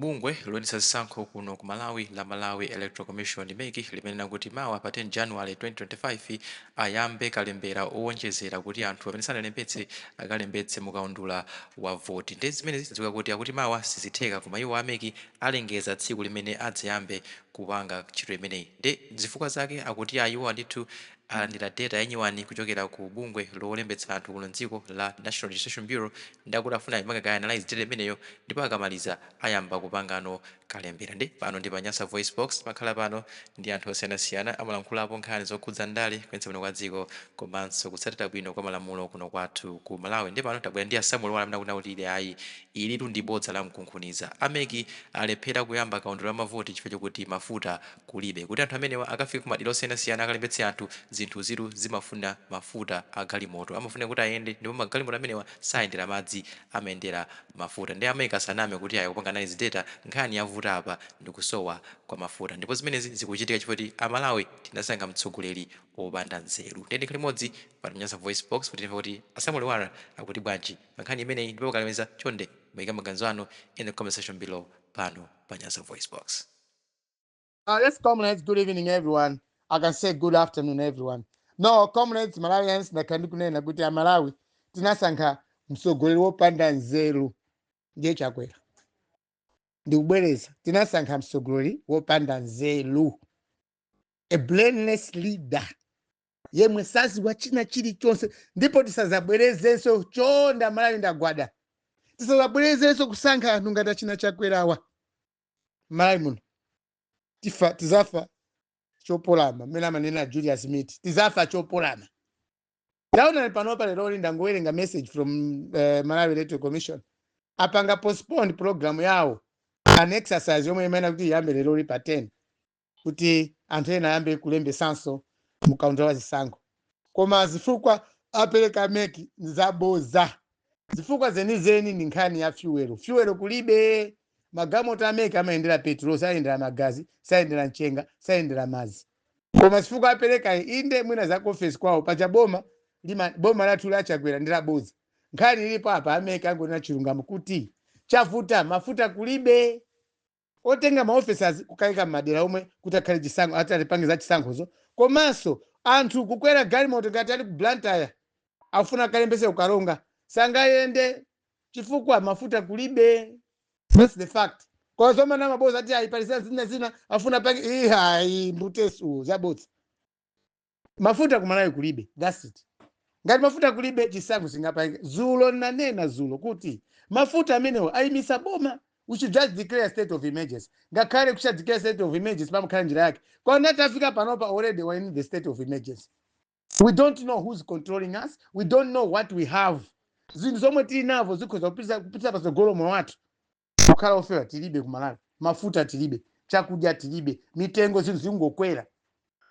Bungwe loyendetsa zisankho kuno ku Malawi la Malawi Electoral Commission, MEC, limenena kuti mawa pa 10 January 2025 ayambe kalembera owonjezera kuti anthu amene sanalembetse akalembetse mukaundula wa voti. Ndi zimene zidziwika kuti akuti mawa sizitheka, koma iwo a MEC alengeza tsiku limene adzayambe kupanga ntchito imeneyi. Ndi zifukwa zake akuti ayiwo ndithu alandira data yanyuwani kuchokera ku bungwe lolembetsa anthu kuno mdziko la National Registration Bureau, ndi akuti afuna ayipange ka analyze data imeneyo, ndipo akamaliza ayamba kupangano kalembera. Ndi pano ndi pa Nyasa Voice Box, makhala pano ndi anthu osiyanasiyana, amalankhulapo nkhani zokhudza ndale, kuyendetsa bwino kwa dziko komanso kutsatira bwino kwa malamulo kuno kwathu ku Malawi. Ndi pano tabwera ndi a Samuel Lwara amene akunena kuti ile ayi, ilitu ndi bodza la mkunkhuniza, a MEC alephera kuyamba kaundula wa mavoti chifukwa chokuti mafuta kulibe. Kuti anthu amenewa akafika kumadera osiyanasiyana akalembetse anthu, zinthu zitu zimafuna mafuta a galimoto, amafuna kuti ayende, ndipo magalimoto amenewa sayendera madzi, amayendera mafuta. Ndi a MEC asaname kuti ayi kupanga analyze data, nkhani yavuta apa ndikusowa kwa mafuta, ndipo zimenezi zikuchitika chifukwa kuti Amalawi tinasankha mtsogoleri wopanda nzeru. Ndiye ndikhale limodzi pa Nyasa Voice Box kuti timve kuti a Samuel Lwara akuti bwanji pa nkhani imeneyi. Ndipo mukalemeza, chonde muyike maganizo anu in the comment section below pano pa Nyasa Voice Box. Yes, comrades, good evening, everyone. I can say good afternoon, everyone. No, comrades, Malawians, ndakhala ndikunena kuti Amalawi tinasankha mtsogoleri wopanda nzeru, ndiye Chakwera. Ndikubwereza, tinasankha mtsogoleri wopanda nzeru, a brainless leader yemwe saziwa china chilichonse. Ndipo tisazabwerezenso, chonde Malawi, ndagwada, tisazabwerezenso kusankha anthu ngati achina Chakwerawa Malawi muno. Tifa, tizafa chopolama, mmene amanena Julius Smith, tizafa chopolama. Taona panopa, lero ndangowerenga message from Malawi Electoral Commission, apanga postpone program yawo, an exercise yomwe imene kuti iyambe lero pa 10, kuti anthu ena ayambe kulembesanso mukaundula wa zisankho. Koma zifukwa apereka MEC zaboza. Zifukwa zenizeni ni nkhani ya fuel. Fuel kulibe. Magalimoto a MEC amayendera petrol, sayendera magazi, sayendera mchenga, sayendera madzi. Koma zifukwa apereka, inde, mwina za office kwawo paja. Boma lima, boma lathu lachakwera ndi laboza. Nkhani ilipo apa, a MEC angonena chilungamo kuti chavuta mafuta kulibe, otenga maofficers kukayika m'madera omwe kuti akhale chisankho, ati alipange za chisankhozo, komanso anthu kukwera galimoto ngati ali ku Blantyre afuna akalembese kuKaronga, sangayende chifukwa mafuta kulibe. That's the fact. Kwa zomwe namaboza ati ayipalisa zina zina afuna pange, ihayi, mbutesu zabodza. Mafuta kumalawi kulibe, that's it. Ngati mafuta kulibe, chisankho singapange. Zulo nanena zulo kuti mafuta amenewo ayimisa boma. We should just declare state of emergency. Ngakhale kusha declare state of emergency pamakhala njira yake. Koma tafika panopa, already we're in the state of emergency. We don't know who's controlling us. We don't know what we have. Zinthu zomwe tili navo zikhoza kupitisa patsogolo moyo wathu kukhala ofewa tilibe kumalawi. Mafuta tilibe, chakudya tilibe, mitengo zinthu zingokwera.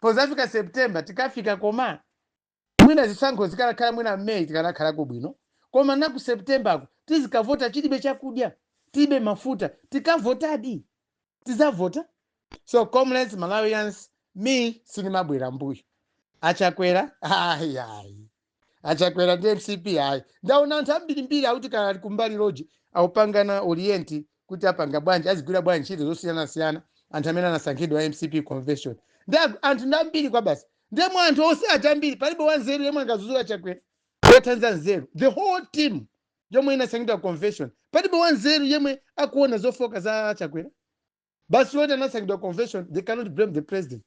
Pozafika September tikafika, koma mwina zisankho zikanakhala mwina May tikanakhalako bwino, koma naku September tizikavota tilibe chakudya, tilibe mafuta, tikavotadi? Tizavota? So comrades, Malawians, me sinimabwera mbuyo. Achakwera ayi, ayi, Achakwera ndi MCP ayi. Ndaona anthu ambirimbiri akuti kana ali kumbali loji akupangana orient kuti apanga bwanji, azigwira bwanji ntchito zosiyanasiyana, anthu amene anasankhidwa MCP convention. Ndi anthu ndi ambiri kwa basi. Ndemwe anthu onse aja ambiri, palibe wanzeru yemwe angazuzula Chakwera othandiza nzeru. The whole team yomwe inasankhidwa convention, palibe wanzeru yemwe akuona zofoka za Chakwera. Basi woti anasankhidwa convention, they cannot blame the president.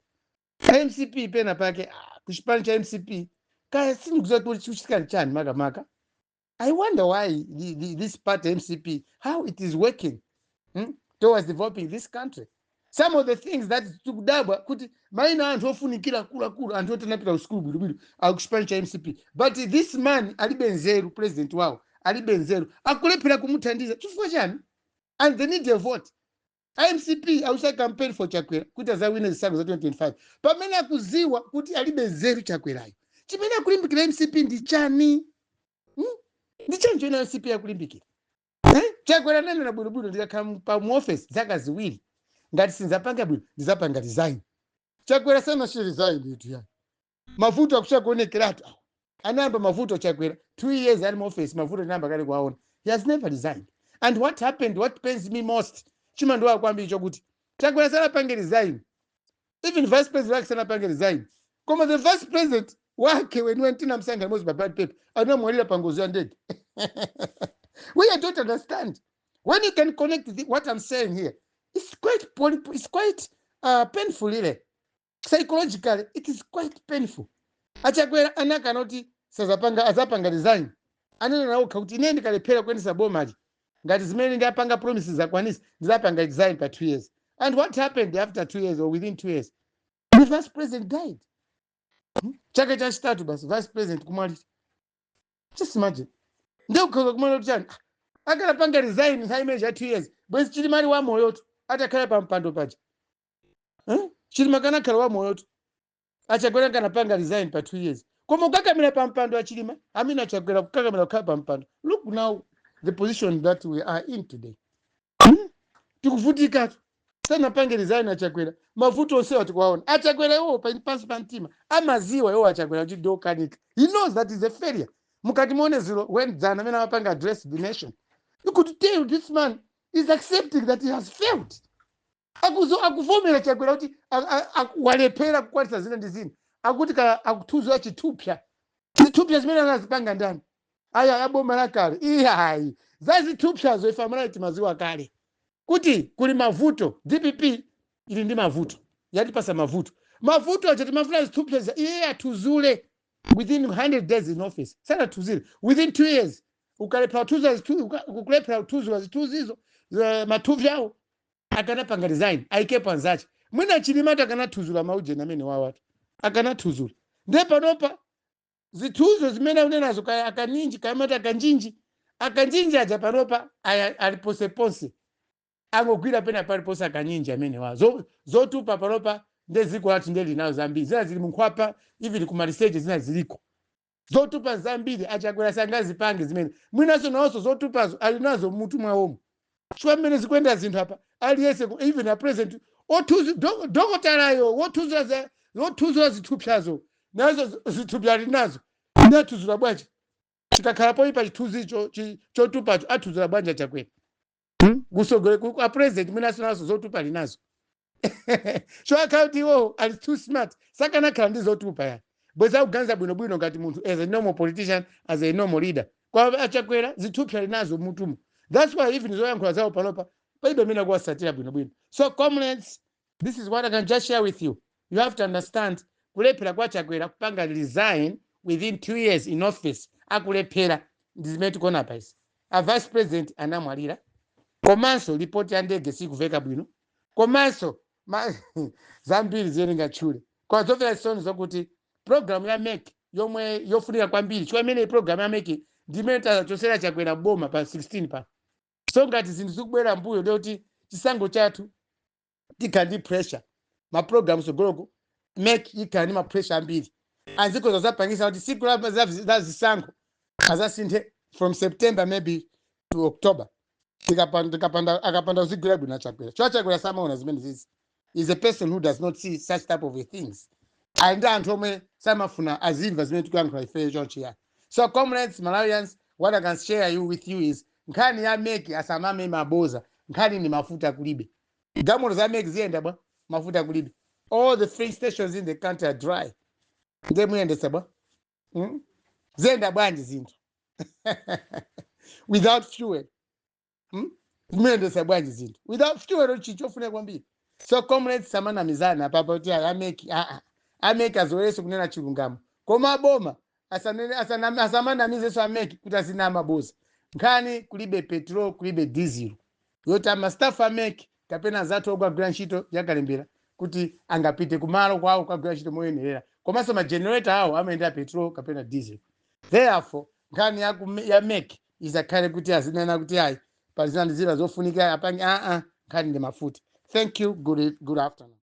MCP pena pake, kuchipani cha MCP kaya sindikuziwa kuti chikuchitika nchani makamaka. I wonder why this party MCP, how it is working towards developing this country. Some of the things that tikudabwa kuti maina anthu ofunikira akuluakulu, anthu oti anapita ku sukulu bwinobwino, akuchipani cha MCP, but this man alibe nzeru. President wawo alibe nzeru, akulephera kumuthandiza. Chifukwa chani? And they need a vote. MCP ausa campaign for Chakwera kuti azawine zisankho za 2025, pamene akuziwa kuti alibe nzeru Chakwerayo. Chimene akulimbikira MCP ndi chani, Ndi chani chimene MCP akulimbikira, eh? Chakwera nanena bwinobwino, ndikakhala pa mu office zaka 2, ngati sinzapanga bwino ndizapanga resign. Chakwera sanachite resign itu yani. Mavuto akuchakuonekeratu awo. Anayamba mavuto Chakwera 2 years ali mu office, mavuto anayamba kale kuwaona. He has never resigned. And what happened, what pains me most, Chimandiwawa kwambiri chokuti Chakwera sanapange resign, even vice president wake sanapange resign, koma the vice president wake weniweni tinamsankha limodzi pa ballot paper anamwalira pa ngozi ya ndege. We don't understand. When you can connect what I'm saying here, it's quite painful ile. Psychologically it is quite painful. Achakwera anakana kuti sazapanga, azapanga resign. Anena nawo kuti ine ndikalephera kuyendesa bomali ngati zimene ndapanga promises zakwanisa, ndizapanga resign pa 2 years. And what happened after 2 years or within 2 years? The vice president died. Chaka chachitatu basi, vice president kumwalira. Just imagine. Ndikukhoza kumwalira kuti chani? Akanapanga resign nthawi imene cha 2 years, bwezi Chilima ali wamoyotu atakhala pa mpando paja. Eh? Chilima kanakhala wamoyotu Achakwera kanapanga resign pa 2 years. Koma kukakamira pa mpando achilima amene Achakwera kukakamira kukhala pa mpando, look now the position that we are in today. Tikuvutikatu. Sanapange resign Achakwera, mavuto onsewa tikuwaona. Achakwera iwo pansi pa mtima amaziwa iwo Achakwera kuti ndokanika. He knows that is a failure. Mukati muone zero when dzana amene amapanga address the nation, you could tell this man is accepting that he has failed. Akuzo akuvomera Chakwera kuti walephera kukwanisa zina ndi zina. Akuti ka akuthuzula chithupsa, zithupsa zimene anazipanga ndani? Aya aboma lakale. Iyayi, za zithupsazo ife amalawi timaziwa kale kuti kuli mavuto. DPP ili ndi mavuto, yatipasa mavuto. Mavuto aja timafuna zithupsa iye athuzule within 100 days in office. Sanathuzire. Within 2 years ukalephera kuthuzula ukulephera kuthuzula zithuzizo mathupsa awo, akanapanga resign, ayikepo anzache. Mwina Chilima akanathuzula maujeni amene wawatu akanathuzula. Ndiye panopa zithuzo zimene akunenazo kaya akaninji kayamati akanjinji, akanjinji aja panopa ali ponseponse, angogwira pena paliponse akanyinji amene wa zotupa panopa. Nde dziko lathu nde linazo zambiri, zina zili munkhwapa, even kumaliseche zina ziliko. Zotupa zambiri Achakwera sangazipange zimene mwinaso nawonso zotupazo ali nazo mmutu mwawomo, chifukwa mmene zikuyenda zinthu apa, aliyense even a president othuzi dokotalayo wothuzula wothuzula zithupsazo nazo zithupsa ali nazo. Ndathuzula bwanji? Chikakhala poyipa chithunzicho chotupacho athuzula bwanji Achakwera? Kusogole a president mwinaso nazo zotupa ali nazo. So akhala kuti iwo ali too smart, sakanakhala ndi zotupa yani, bweza akuganiza bwinobwino ngati munthu, as a normal politician, as a normal leader. Kwa Achakwera zithupsa ali nazo mutumo. That's why even zoyankhula zawo panopa palibe amene akuwasatira bwinobwino. So comrades, this is what I can just share with you. You have to understand kulephera kwa Chakwera kupanga resign within 2 years in office. Akulephera ndi zimene tikuona pa izi: a vice president anamwalira, komanso ripoti ya ndege sikuveka bwino, komanso zambiri zimene ngatchule. Kwa zomvera chisoni zokuti program ya MEC yomwe yofunika kwambiri, chifukwa imene program ya MEC ndi imene tachosera Chakwera boma pa 16 pa. So ngati zinthu zikubwera mbuyo, ndikuti chisankho chathu tikhala ndi pressure. Ma program sogoloko MEC ikhala ndi ma pressure ambiri, anzikoza zapangisa kuti siku la zisankho azasinthe from September maybe to October. Tikapanda akapanda kuzigwira bwino Achakwera, cho Achakwera samaona zimene zizi, is a person who does not see such type of things. Ali ndi anthu omwe samafuna azimva zimene tikuyankhula ifeyo chonchi. So comrades, Malawians, what I can share you with you is nkhani ya MEC asamame maboza. Nkhani ni mafuta kulibe. Galimoto za MEC ziyenda bwa mafuta kulibe? All the filling stations in the country are dry. Ndiye muyendesa bwa? Ziyenda bwanji zinthu without fuel? Muyendesa bwanji zinthu without fuel? Chichofunika kwambiri. So comrades, samanamizana papa kuti a MEC aa a MEC azowerenso kunena chilungamo, koma aboma asamanamizenso a MEC kuti azina maboza. Nkhani kulibe petrol, kulibe diesel yoti ama staff a MEC kapena azathu okagwira ntchito yakalembera kuti angapite kumalo kwawo kukagwira ntchito moyenerera. Komanso ma generator awo amayendera petrol kapena diesel. Therefore nkhani ya MEC izakhale kuti azinena kuti ayi, pazina ndi zina zofunika apange aa, nkhani ndi mafuta. Thank you. Good afternoon.